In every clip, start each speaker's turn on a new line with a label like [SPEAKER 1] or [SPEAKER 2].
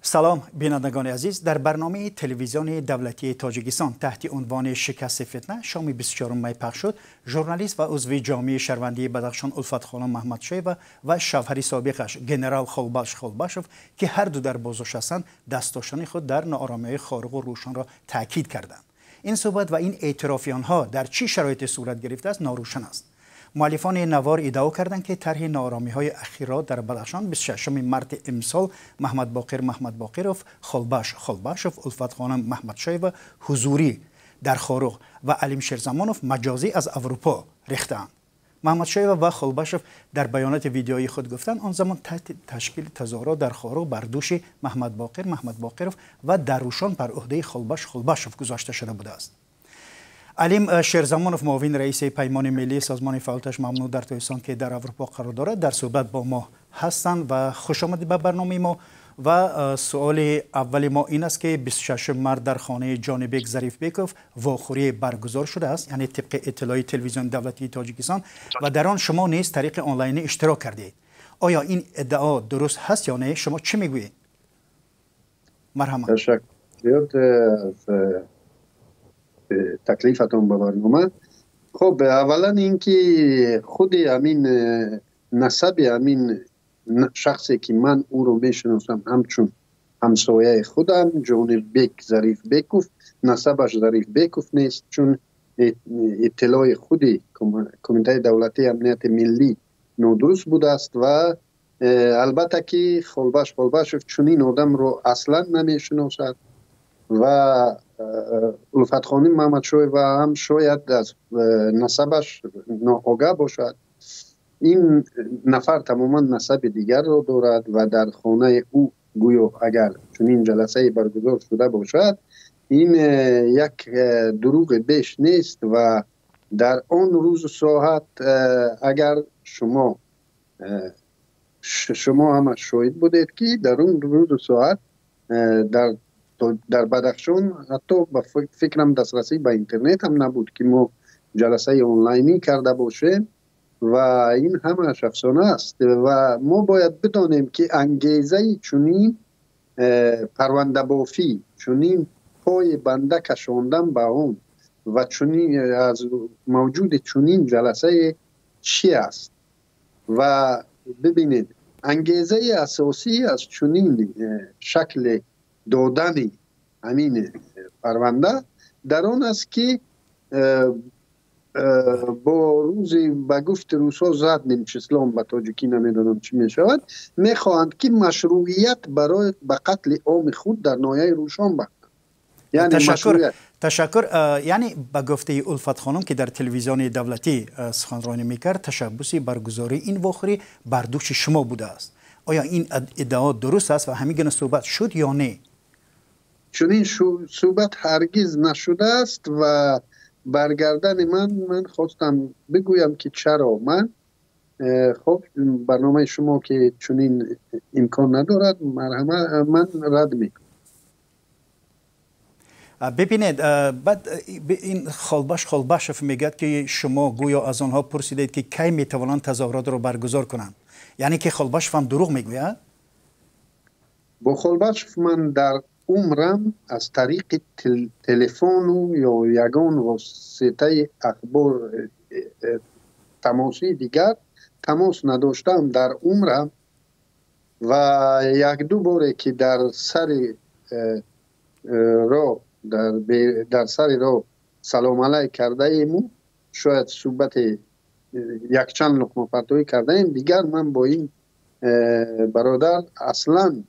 [SPEAKER 1] Салом, бинандагони азиз. Дар барномаи телевизиони давлатии Тоҷикистон таҳти унвони «Шикасти фитна» шоми 24 май пахш шуд. Журналист ва узви ҷомеаи шаҳрвандии Бадахшон Улфатхонум Маҳмадшоева ва шавҳари собиқаш генерал Холбаш Холбашов, ки ҳар ду дар боздошт ҳастанд, даст доштани худ дар норомиҳои Хоруғу Рӯшонро таъкид карданд. Ин суҳбат ва ин эътирофи онҳо дар чӣ шароите сурат гирифтааст, норӯшан аст. Муаллифони навор иддао карданд, ки тарҳи норомиҳои ахирро дар Бадахшон 26 марти имсол Маҳмадбоқир Маҳмадбоқиров, Холбаш Холбашов, Улфатхонум Маҳмадшоева ҳузурӣ дар Хоруғ ва Алим Шерзамонов маҷозӣ аз Аврупо рехтаанд. Маҳмадшоева ва Холбашов дар баёноти видеоии худ гуфтанд, он замон таҳти ташкили тазоҳурот дар Хоруғ бар дӯши Маҳмадбоқир Маҳмадбоқиров ва дар Рӯшон бар ӯҳдаи Холбаш Холбашов гузошта шуда будааст. Алим Шерзамонов, муовини раиси Паймони миллии созмони фаъолияташ мамнӯъ дар Тоҷикистон, ки дар Аврупо қарор дорад, дар суҳбат бо мо ҳастанд ва хуш омадед ба барномаи мо. Ва суоли аввали мо ин аст, ки 26 март дар хонаи Ҷонибек Зарифбеков вохӯрӣ баргузор шудааст, яъне тибқи иттилои телевизиони давлатии Тоҷикистон, ва дар он шумо низ тариқи онлайнӣ иштирок кардед. Оё ин иддао дуруст ҳаст ё не? Шумо чӣ мегӯед? Марҳамат.
[SPEAKER 2] Ташаккур зиёд аз таклифатон ба барнома. Хуб, аввалан ин ки худи ҳамин насаби ҳамин шахсе, ки ман ӯро мешиносам ҳамчун ҳамсояи худам, Ҷониббек Зарифбеков, насабаш Зарифбеков нест, чун иттилои худи Кумитаи давлатии амнияти миллӣ нодуруст будааст. Ва албатта ки Холбаш Холбашов чунин одамро аслан намешиносад ва Улфатхоним Маҳмадшоева ҳам шояд аз насабаш ноогоҳ бошад. Ин нафар тамоман насаби дигарро дорад ва дар хонаи ӯ гӯё агар чунин ҷаласае баргузор шуда бошад, ин як дурӯғи беш нест. Ва дар он рӯзу соат агар шумо ҳама шоҳид будед, ки дар он рӯзу соат дар Бадахшон ҳатто ба фикрам дастрасӣ ба интернет ҳам набуд, ки мо ҷаласаи онлайнӣ карда бошем, ва ин ҳамааш афсона аст. Ва мо бояд бидонем, ки ангезаи чунин парвандабофӣ, чунин пои банда кашондан ба он ва чунин аз мавҷуди чунин ҷаласае чӣ аст. Ва бибинед, ангезаи асосӣ аз чунин шакли додани ҳамин парванда дар он аст, ки бо рӯзи, ба гуфти русҳо, задним числом, ба тоҷикӣ намедонам чӣ мешавад, мехоҳанд, ки машрӯият барои ба қатли оми худ дар ноҳияи Рӯшон бахшанд.
[SPEAKER 1] Ташаккур, ташаккур. Яъне ба гуфтаи Улфатхонум, ки дар телевизиони давлатӣ суханронӣ мекард, ташаббуси баргузории ин вохӯрӣ бар дӯши шумо будааст. Оё ин иддао дуруст аст ва ҳамин гуна суҳбат шуд ё не?
[SPEAKER 2] Чунин суҳбат ҳаргиз нашудааст ва баргардани ман хостам бигӯям, ки чаро ман. Хуб, барномаи шумо ки чунин имкон надорад, марҳамат, ман рад мекунам.
[SPEAKER 1] Бибинед, баъд ин Холбаш Холбашов мегӯяд, ки шумо гӯё аз онҳо пурсидед, ки кай метавонанд тазоҳуротро баргузор кунанд. Яъне ки Холбашов ҳам дурӯғ мегӯяд?
[SPEAKER 2] Бо Холбашов ман дар умрам аз тариқи телефону ё ягон воситаи ахбор тамосии дигар тамос надоштам дар умрам. Ва якду боре, ки дар сари роҳ дар сари роҳ салом алайк кардаему, шояд суҳбати якчанд луқмапартоӣ кардаем, дигар ман бо ин бародар аслан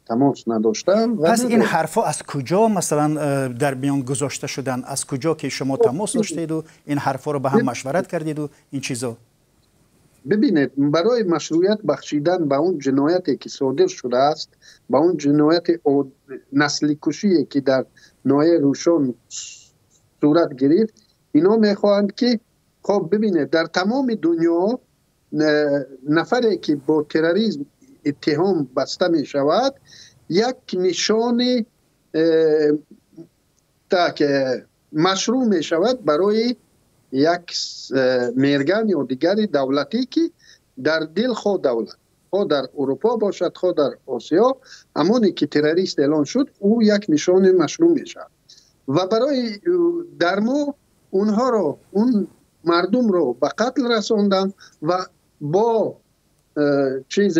[SPEAKER 2] тамос надоштам.
[SPEAKER 1] Пас ин ҳарфҳо аз куҷо, масалан, дар миён гузошта шуданд? Аз куҷо, ки шумо тамос доштеду ин ҳарфҳоро ба ҳам машварат кардеду ин чизо?
[SPEAKER 2] Бибинед, барои машрӯият бахшидан ба он ҷинояте, ки содир шудааст, ба он ҷинояти насликушие, ки дар ноҳияи Рӯшон сурат гирифт, ино мехоҳанд, ки хоб, бибинед, дар тамоми дунё нафаре, ки бо терроризм иттиҳом баста мешавад, як нишони так машрӯъ мешавад барои як мерган ё дигари давлатӣ, ки дар дилхоҳ давлат. хоҳ дар Аврупо бошад, хоҳ дар Осиё, ҳамоне ки террорист эълон шуд, ӯ як нишони машрӯъ мешавад. Ва барои дар мо онҳоро, он мардумро ба қатл расонданд ва бо чиз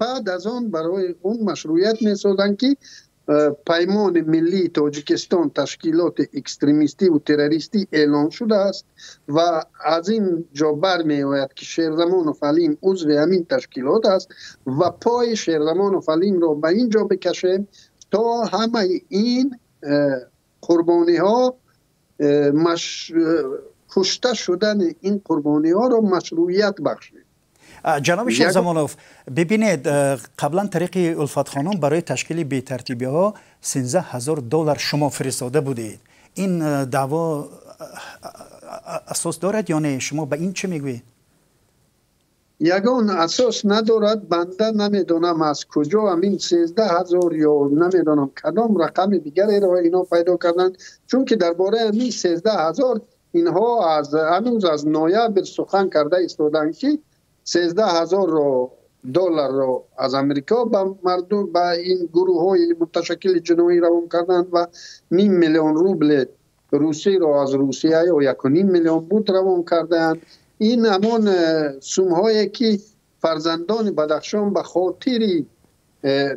[SPEAKER 2] баъд аз он барои он машрӯият месозанд, ки Паймони миллии Тоҷикистон ташкилоти экстремистӣ ва террористӣ эълон шудааст ва аз ин ҷо бармеояд, ки Шерзамонов Алим узви ҳамин ташкилот аст ва пои Шерзамонов Алимро ба ин ҷо бикашем, то ҳамаи ин қурбониҳо, кушта шудани ин қурбониҳоро машрӯият бахшем.
[SPEAKER 1] Ҷаноби Шерзамонов, бибинед, қаблан тариқи Улфат хонум барои ташкили бетартибиҳо $13,000 шумо фиристода будед. Ин даъво асос дорад ё не? Шумо ба ин чӣ мегӯед?
[SPEAKER 2] Ягон асос надорад. Банда намедонам аз куҷо ҳамин 13,000 ё намедонам кадом рақами дигареро ино пайдо карданд, чунки дар бораи ҳамин 13,000 инҳо аз ҳанӯз аз ноябр сухан карда истоданд, ки $13,000 аз Амрико ба мардум, ба ин гурӯҳҳои муташаккили ҷиноӣ равон карданд ва 500,000 рубли русиро аз Русия ё 1.5 миллион буд равон карданд. Ин ҳамон сумҳое ки фарзандони Бадахшон ба хотири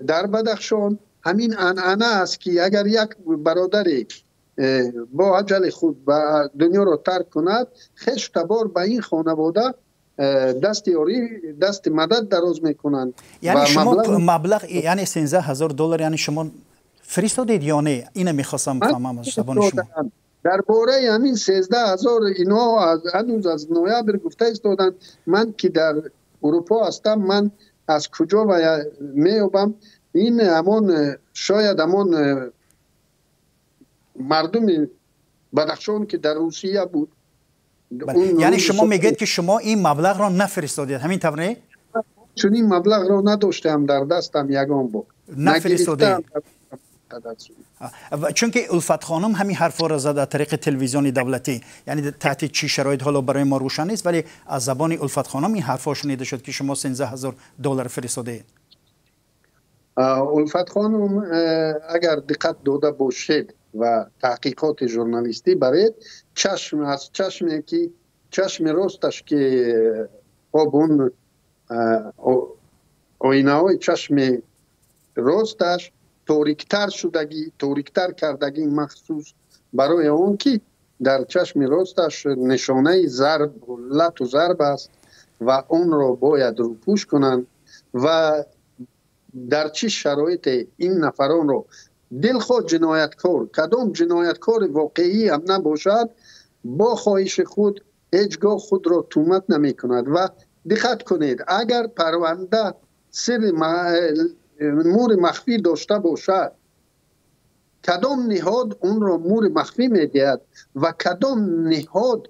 [SPEAKER 2] дар Бадахшон ҳамин анъана аст, ки агар як бародаре бо аҷали худ ба дунёро тарк кунад, хешу табор ба ин хонавода дасти ёрӣ, дасти мадад дароз мекунанд.
[SPEAKER 1] Яъне шумо маблағ, яъне $13,000, яъне шумо фиристодед ё не? Ина мехостам фаҳмам аз забони шумо.
[SPEAKER 2] Дар бораи ҳамин 13,000 инҳо ҳанӯз аз ноябр гуфта истоданд. Ман ки дар Аврупо ҳастам, ман аз куҷо меёбам? Ин ҳамон шояд ҳамон мардуми Бадахшон ки дар Русия буд.
[SPEAKER 1] Яъне шумо мегӯед, ки шумо ин маблағро нафиристодед, ҳамин тавр не?
[SPEAKER 2] Чунин маблағро надоштам дар дастам ягон бор.
[SPEAKER 1] Нафиристодед. Чунки Улфат хонум ҳамин ҳарфҳоро зад аз тариқи телевизиони давлатӣ, яъне таҳти чӣ шароит ҳоло барои мо рӯшан нест, вале аз забони Улфат хонум ин ҳарфҳо шунида шуд, ки шумо $13,000 фиристодаед.
[SPEAKER 2] Улфат хонум, агар диққат дода бошед ва таҳқиқоти журналистӣ баред, чашм аз чашме ки чашми росташ, ки хоб он оинаҳои чашми росташ ториктар шудагӣ, ториктар кардагӣ махсус барои он ки дар чашми росташ нишонаи зарб, лату зарб аст ва онро бояд рӯпӯш кунанд. Ва дар чӣ шароите ин нафаронро дилхоҳ ҷинояткор, кадом ҷинояткори воқеӣ ҳам набошад, бо хоҳиши худ ҳеҷ гоҳ худро тӯҳмат намекунад. Ва диққат кунед, агар парванда сирри мури махфӣ дошта бошад, кадом ниҳод онро мури махфӣ медиҳад ва кадом ниҳод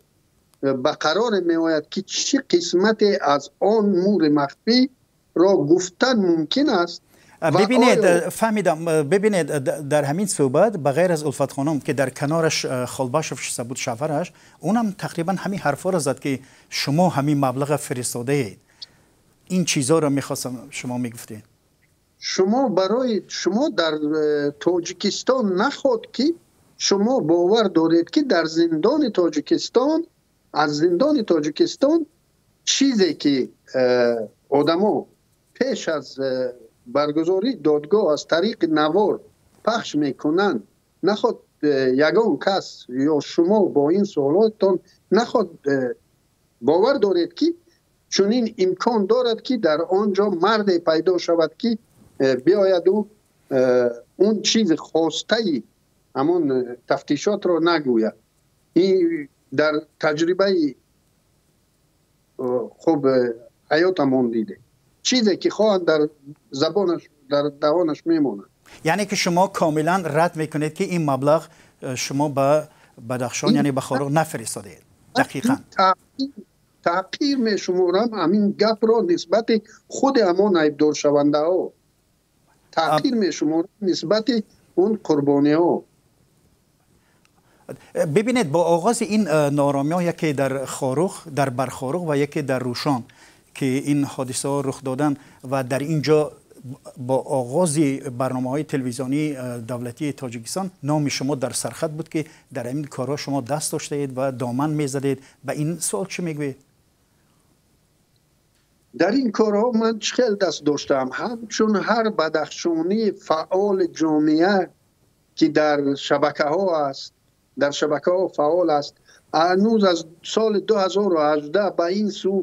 [SPEAKER 2] ба қароре меояд, ки чӣ қисмате аз он мури махфиро гуфтан мумкин аст?
[SPEAKER 1] Бибинед, фаҳмидам. Бибинед, дар ҳамин суҳбат ба ғайр аз Улфат хонум, ки дар канораш Холбашов шиста буд, шавҳараш, унам тақрибан ҳамин ҳарфҳоро зад, ки шумо ҳамин маблағ фиристодаед. Ин чизҳоро мехостам шумо мегуфтед.
[SPEAKER 2] Шумо барои шумо дар Тоҷикистон наход, ки шумо бовар доред, ки дар зиндони Тоҷикистон, аз зиндони Тоҷикистон чизе ки одамо пеш аз баргузории додгоҳ аз тариқи навор пахш мекунанд, наход ягон кас ё шумо бо ин суолотон наход бовар доред, ки чунин имкон дорад, ки дар он ҷо марде пайдо шавад, ки биёяд ӯ он чизи хостаи ҳамон тафтишотро нагӯяд. Ин дар таҷрибаи хуб ҳаётамон диде, чизе ки хоҳанд дар забонаш, дар даҳонаш мемонад.
[SPEAKER 1] Яъне ки шумо комилан рад мекунед, ки ин маблағ шумо ба Бадахшон, яъне ба Хоруғ нафиристодед? Дақиқан
[SPEAKER 2] таъқир мешуморам ҳамин гапро нисбати худи ҳамон айбдоршавандаҳо, таъқир мешуморам нисбати он қурбониҳо.
[SPEAKER 1] Бибинед, бо оғози ин нооромиҳо, яке дар Хоруғ, дар Бархоруғ ва яке дар Рӯшон, ки ин ҳодисаҳо рух доданд ва дар ин ҷо бо оғози барномаҳои телевизионии давлатии Тоҷикистон номи шумо дар сархат буд, ки дар ин корҳо шумо даст доштаед ва доман мезадед. Ба ин суол чӣ мегӯед?
[SPEAKER 2] Дар ин корҳо ман чӣ хел даст доштаам? Ҳамчун ҳар бадахшонии фаъоли ҷомеа, ки дар шабакаҳо аст, дар шабакаҳо фаъол аст, ҳанӯз аз соли 2018 ба ин сӯ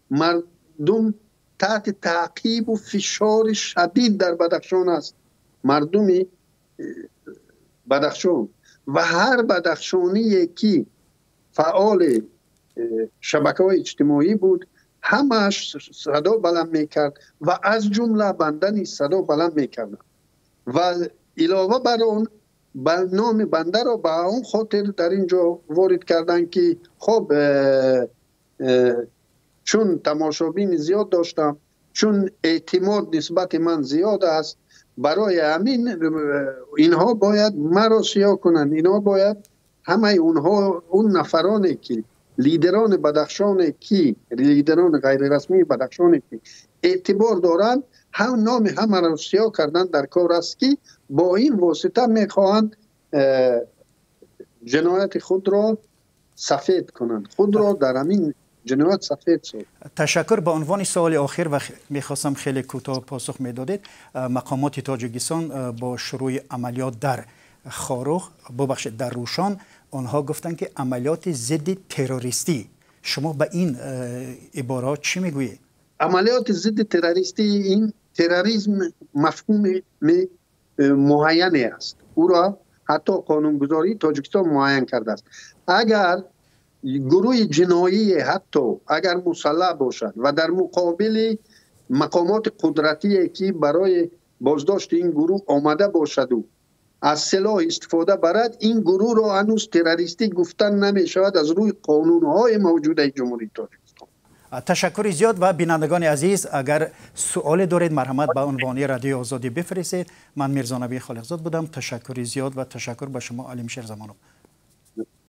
[SPEAKER 2] мардум таҳти таъқибу фишори шадид дар Бадахшон аст. Мардуми Бадахшон ва ҳар бадахшоние, ки фаъоли шабакаҳои иҷтимоӣ буд, ҳамааш садо баланд мекард ва аз ҷумла банда низ садо баланд мекардам. Ва илова бар он, ба номи бандаро ба он хотир дар ин ҷо ворид карданд, ки хоб, чун тамошобини зиёд доштам, чун эътимод нисбати ман зиёд аст, барои ҳамин инҳо бояд маро сиёҳ кунанд. Инҳо бояд ҳамаи онҳо, он нафароне ки лидерони Бадахшоне, ки лидерони ғайрирасмии Бадахшоне, ки эътибор доранд, ҳам номи ҳамаро сиёҳ кардан дар кор аст, ки бо ин восита мехоҳанд ҷинояти худро сафед кунанд, худро дар ҳамин ҷиноят сафед созанд.
[SPEAKER 1] Ташаккур. Ба унвони суоли охир ва мехостам хеле кӯтоҳ посух медодед. Мақомоти Тоҷикистон бо шурӯи амалиёт дар Хоруғ, бубахшед, дар Рӯшон, онҳо гуфтанд, ки амалиёти зидди террористӣ. Шумо ба ин ибораҳо чӣ мегӯед?
[SPEAKER 2] Амалиёти зидди террористӣ, ин терроризм мафҳуми муайяне аст, ӯро ҳатто қонунгузории Тоҷикистон муайян кардааст. Агар гурӯҳи ҷиноие, ҳатто агар мусаллаҳ бошад ва дар муқобили мақомоти қудратие, ки барои боздошти ин гурӯҳ омада бошаду, аз силоҳ истифода барад, ин гурӯҳро ҳанӯз террористӣ гуфтан намешавад аз рӯи қонунҳои мавҷудаи Ҷумҳурии Тоҷикистон.
[SPEAKER 1] Ташаккури зиёд. Ва бинандагони азиз, агар суоле доред, марҳамат, ба унвони Радиои Озодӣ бифиристед. Ман Мирзонаби Холиқзод будам. Ташаккури зиёд ва ташаккур ба шумо, Алимшер Замонов.